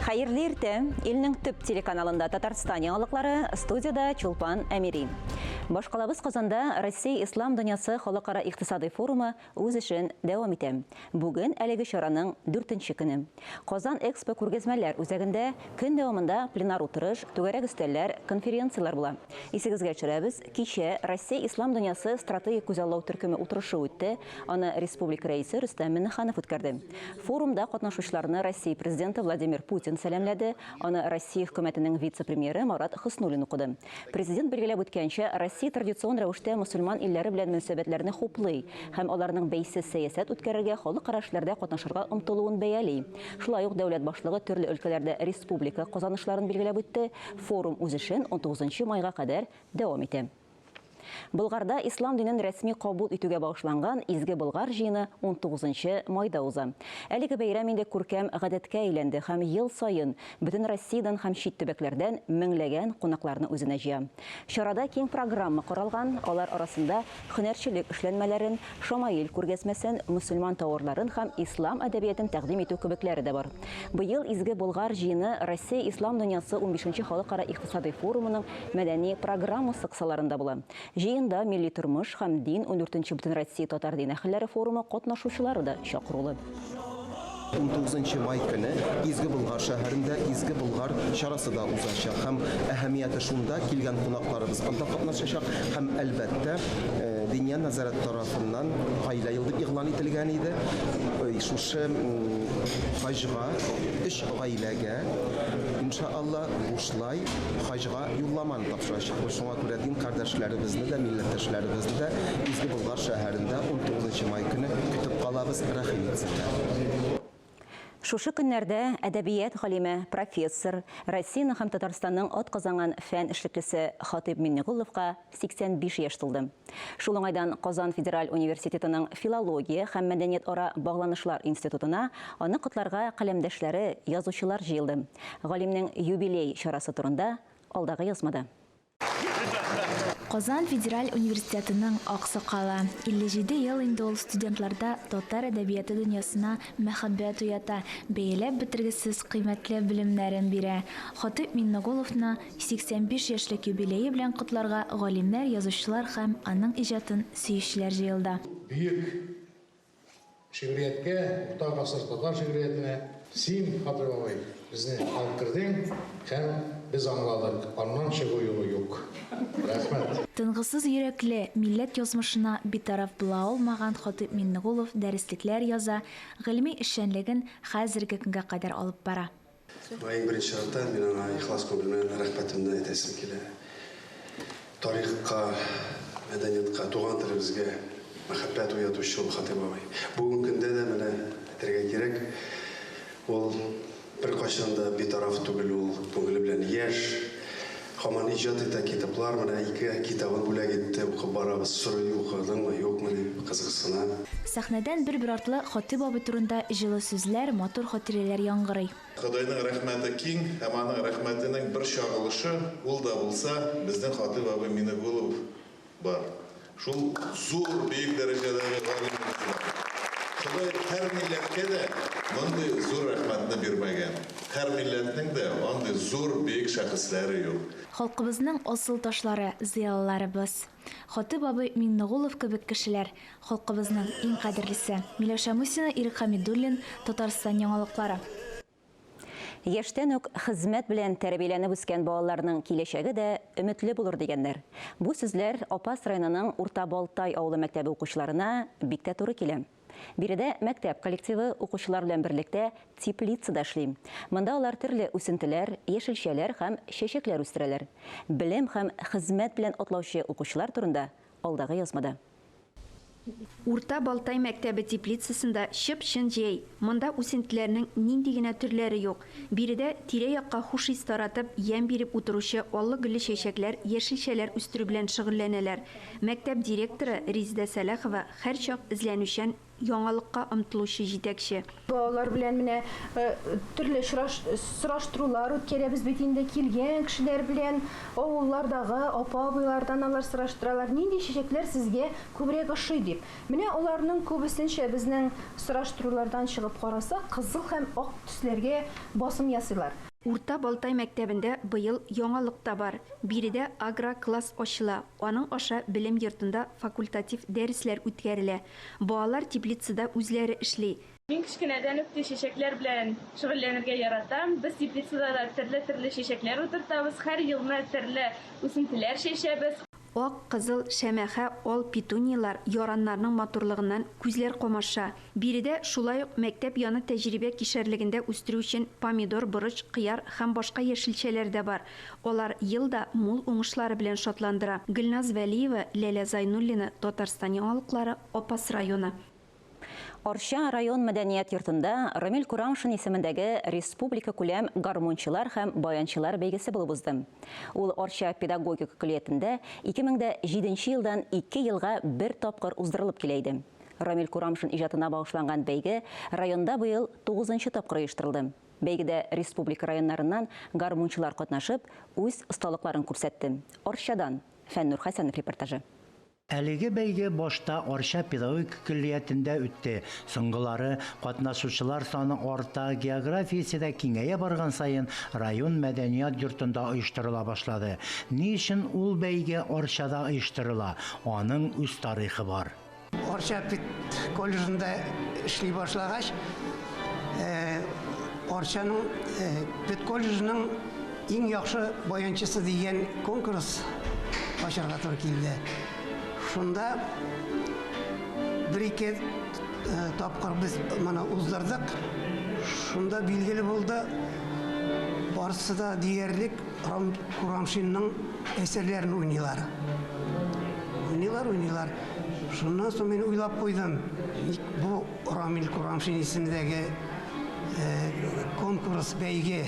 Хәерле иртә! Илнең төп телеканалында Татарстан яңалыклары, студиядә Чулпан Әмири. Башкалабыз Казанда Россия Ислам дөньясы халыкара икътисадый форумы үз эшен дәвам итә. Бүген әлеге чараның дүртенче көне. Казан Экспо күргәзмәләр үзәгендә көн дәвамында пленар утырыш, түгәрәк өстәлләр, конференцияләр була. Исегезгә төшерәбез, кичә Россия Ислам дөньясы стратегик күзаллау төркеме утырышы үтте, аны республика Рәисе Рөстәм Миңнеханов үткәрде. Форумда катнашучыларны Россия Президенты Владимир Путин сәламләде, аны Россия Хөкүмәтенең вице-премьеры Марат Хөснуллин укыды. Президент билгеләп үткәнчә, Россия традицион рәвештә мөселман илләре белән мөнәсәбәтләрне хуплый һәм аларның бәйсез сәясәт үткәрергә, халыкара эшләрдә катнашырга омтылуын бәяли. Шулай ук дәүләт башлыгы төрле өлкәләрдә республика казанышларын билгеләп үтте. Форум үз эшен унтугызынчы майга кадәр дәвам итә. Болгарда ислам динен рәсми кабул итүгә багышланган Изге Болгар җыены унтугызынчы майда уза. Әлеге бәйрәм инде күркәм гадәткә әйләнде һәм ел саен бөтен Россиядән һәм чит төбәкләрдән меңләгән кунакларны үзенә җыя. Чарада киң программа каралган, алар арасында һөнәрчелек эшләнмәләрен, шамаил күргәзмәсен, мөселман тауарларын һәм ислам әдәбиятен тәкъдим итү кебекләре дә бар. Быел Изге Болгар җыены Россия Ислам дөньясы унбишенче халыкара икътисадый форумының мәдәни программасы кысаларында була. Җыенда Милли тормыш һәм дин ундүртенче Бөтенроссия татар дин әһелләре форумы катнашучылары да чакырулы. Унтугызынчы май көне Изге Болгар шәһәрендә Изге Болгар чарасы да узачак һәм әһәмияте шунда, килгән кунакларыбыз анда катнашачак һәм, әлбәттә, Диния нәзарәте тарафыннан Гаилә елы дип игълан ителгән иде. Шушы хаҗга өч гаиләгә, иншаАлла, бушлай хаҗга юлламаны тапшырачакбыз. Шуңа күрә дин кардәшләребезне дә, милләттәшләребезне дә Изге Болгар шәһәрендә унтугызынчы май көне көтеп калабыз, рәхим итсеннәр. Шушы көннәрдә әдәбият галиме, профессор, Россиянең һәм Татарстанның атказанган фән эшлеклесе Хатыйп Миңнегулловка 85 яшь тулды. Шул уңайдан Казан федераль университетының Филология һәм мәдәниятара багланышлар институтына аны котларга каләмдәшләре, язучылар җыелды. Галимнең юбилей чарасы турында алдагы язмада. Казан федераль университетының аксакалы. 57 ел инде ул студентларда татар әдәбияты дөньясына мәхәббәт уята, бәяләп бетергесез кыйммәтле белемнәрен бирә. Хатыйп Миңнегуловны 85 яшьлек юбилее белән котларга галимнәр, язучылар һәм аның иҗатын сөючеләр җыелды. Бөек шигърияткә, урта гасыр татар шигъриятенә син, Хатыйп абый, безне алып кердең һәм без аңладык, аннан чыгу юлы юк. Рәхмәт. Тынгысыз йөрәкле, милләт язмышына битараф була алмаган Хатыйп Миңнегулов дәреслекләр яза, гыйльми эшчәнлеген хәзерге көнгә кадәр алып бара. Моңа иң беренче чиратта мин аңа ихлас күңел белән рәхмәтемне әйтәсем килә. Тарихка, мәдәниятка, туган телебезгә мәхәббәт уятучы ул Хатыйп абый. Бүгенге көндә дә менә әйтергә кирәк, ул беркайчан да битараф түгел, ул күңеле белән яшь, һаман иҗат итә, китаплар, менә ике китабын бүләк итте, укып барабыз, сорый, укыдыңмы, юкмы дип кызыксына. Сәхнәдән бер-бер артлы Хатыйп абый турында җылы сүзләр, матур хатирәләр яңгырый. Ходайның рәхмәте киң һәм аның рәхмәтенең бер чагылышы, ул да булса, безнең Хатыйп абый Минегулов бар. Шул зур, бөек дәрәҗәдәге галимебез бар. Ходай һәр милләткә дә мондый зур рәхмәтне бирмәгән. Һәр милләтнең дә андый зур, бөек шәхесләре юк. Халкыбызның асыл ташлары, зыялыларыбыз. Хатыйп абый Миңнегулов кебек кешеләр, халкыбызның иң кадерлесе. Миләүшә Мусина, Ирек Хәмидуллин, Татарстан яңалыклары. Яшьтән үк хезмәт белән тәрбияләнеп үскән балаларның киләчәге дә өметле булыр дигәннәр. Бу сүзләр Апас районының Урта Балтай авылы мәктәбе укучыларына бик тә туры килә. Биредә мәктәп коллективы укучылар белән берлектә теплицада эшли. Монда алар төрле үсентеләр, яшелчәләр һәм чәчәкләр үстерәләр. Белем һәм хезмәт белән атлаучы укучылар турында алдагы язмада. Урта Балтай мәктәбе теплицасында чып-чын җәй. Монда үсентеләрнең нинди генә төрләре юк. Биредә тирә-якка хуш ис таратып, ямь биреп утыручы аллы-гөлле чәчәкләр, яшелчәләр үстерү белән шөгыльләнәләр. Мәктәп директоры Резеда Сәлахова һәрчак эзләнүчән. яңалыкка омтылучы җитәкче. Балалар белән менә төрле сораштырулар үткәрәбез бит инде, килгән кешеләр белән, авыллардагы апа-абыйлардан алар сораштыралар, нинди чәчәкләр сезгә күбрәк ошый дип. Менә аларның күбесенчә безнең сораштырулардан чыгып карасак, кызыл һәм ак төсләргә басым ясыйлар. Урта Балтай мәктәбендә быел яңалык та бар. Биредә агрокласс ачыла, аның аша белем йортында факультатив дәресләр үткәрелә. Балалар теплицада үзләре эшли. Мин кечкенәдән үк чәчәкләр белән шөгыльләнергә яратам. Без теплицада да төрле-төрле чәчәкләр утыртабыз, һәр елны төрле үсентеләр чәчәбез. Ак, кызыл, шәмәхә, ал петунияләр, яраннарның матурлыгыннан күзләр камаша. Биредә шулай ук мәктәп яны тәҗрибә кишәрлегендә үстерү өчен помидор, борыч, кыяр һәм башка яшелчәләр дә бар. Алар ел да мул уңышлары белән шатландыра. Гөлназ Вәлиева, Ләлә Зайнуллина, Татарстан яңалыклары, Апас районы. Арча район мәдәният йортында Рамил Курамшин исемендәге республикакүләм гармунчылар һәм баянчылар бәйгесе булып узды. Ул Арча педагогика көллиятендә 2007 елдан ике елга бер тапкыр уздырылып килә иде. Рамил Курамшин иҗатына багышланган бәйге районда быел тугызынчы тапкыр оештырылды. Бәйгедә республика районнарыннан гармунчылар катнашып, үз осталыкларын күрсәтте. Арчадан Фәннур Хәсәнов репортажы. Әлеге бәйге башта Арча педагогика көллиятендә үтте. Соңгылары, катнашучылар саны арта, географиясе дә киңәя барган саен, район мәдәният йортында оештырыла башлады. Ни өчен ул бәйге Арчада оештырыла? Аның үз тарихы бар. Арча педколледжында эшли башлагач, Арчаның педколледжының иң яхшы баянчысы дигән конкурс ачарга туры килде. Шунда бер-ике тапкыр без моны уздырдык. Шунда билгеле булды, барысы да диярлек Курамшинның әсәрләрен уйныйлар. Уйныйлар, уйныйлар. Шуннан соң мин уйлап куйдым, ник бу Рамил Курамшин исемендәге конкурс, бәйге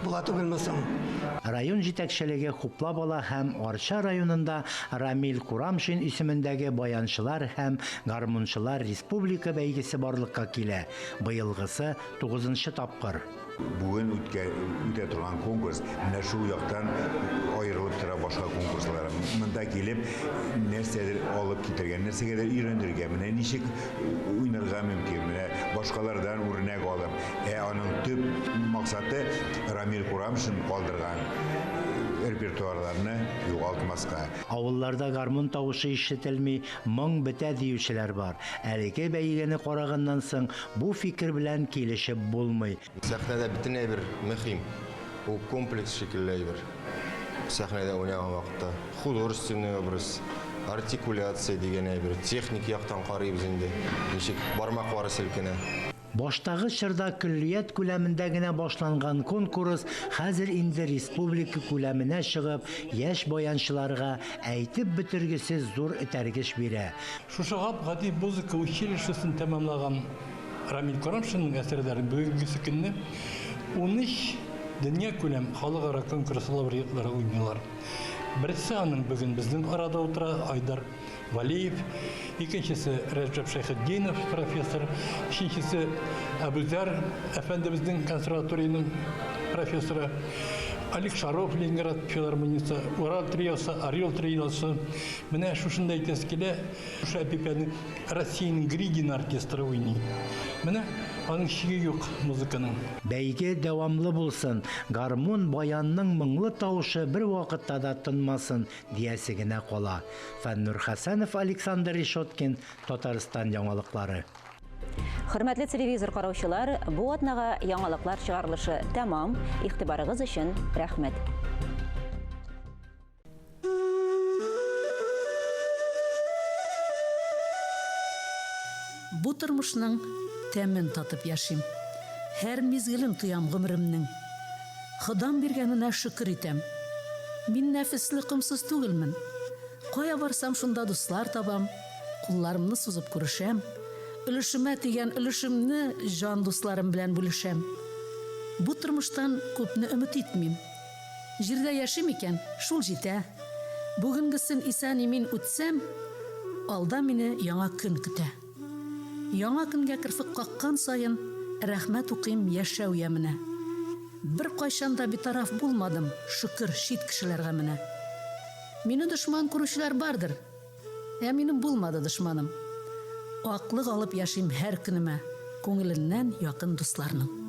була түгелме соң? Район җитәкчелеге хуплап ала һәм Арча районында Рамил Курамшин исемендәге баянчылар һәм гармунчылар республика бәйгесе барлыкка килә. Быелгысы, тугызынчы тапкыр. Бүген үткә, үтә торган конкурс менә шул яктан аерылып тора башка конкурслардан. Монда килеп, нәрсәдер алып китергә, нәрсәгәдер өйрәнергә, менә ничек уйнарга мөмкин, менә башкалардан үрнәк алып. Ә аның төп максаты Рамил Курамшин калдырган репертуарларны югалтмаска. Авылларда гармун тавышы ишетелми, моң бетә диючеләр бар. Әлеге бәйгене караганнан соң, бу фикер белән килешеп булмый. Сәхнәдә бөтен әйбер мөһим. Ул комплекс шикелле әйбер. Сәхнәдә уйнаган вакытта художественный образ, артикуляция дигән әйбер, техник яктан карыйбыз инде, ничек бармаклары селкенә. Баштагы чорда көллият күләмендә генә башланган конкурс хәзер инде республика күләменә чыгып, яшь баянчыларга әйтеп бетергесез зур этәргеч бирә. Шушы гап-гади музыка училищесын тәмамлаган Рамил Курамшинның әсәрләрен бүгенгесе көнне 13 дөньякүләм халыкара конкурс лауреатлары уйныйлар. Берсе аның бүген безнең арада утыра, Айдар Валеев, икенчесе Рәҗәп Шәйхетдинов, профессор, өченчесе Әбүзәр әфәндебезнең консерваториянең профессоры, Олег Шаров, Ленинград филармониясе, Урал триосы, Орел триосы. Менә шушында әйтәсе килә, шушы әпипәне Россиянең Гридин оркестры уйный. Менә аның чиге юк музыканың. Бәйге дәвамлы булсын, гармун, баянның моңлы тавышы бервакытта да тынмасын, диясе генә кала. Фәннур Хәсәнов, Александр Решеткин, Татарстан яңалыклары. Хөрмәтле телевизор караучылар, бу атнага яңалыклар чыгарылышы тәмам. Игътибарыгыз өчен рәхмәт. Бу тормышның тәмен татып яшим. Һәр мизгелен тоям гомеремнең. Ходам биргәненә шөкер итәм. Мин нәфесле комсыз түгелмен. Кая барсам, шунда дуслар табам, кулларымны сузып күрешәм. Өлешемә тигән өлешемне җан дусларым белән бүлешәм. Бу тормыштан күпне өмет итмим. Җирдә яшим икән, шул җитә. Бүгенгесен исән-имин үтсәм, алда мине яңа көн көтә. Яңа көнгә керфек каккан саен, рәхмәт укыйм яшәү яменә. Беркайчан да битараф булмадым, шөкер, чит кешеләр гаменә. Мине дошман күрүчеләр бардыр, ә минем булмады дошманым. Аклык алып яшим һәр көнемә, күңеленнән якын дусларның.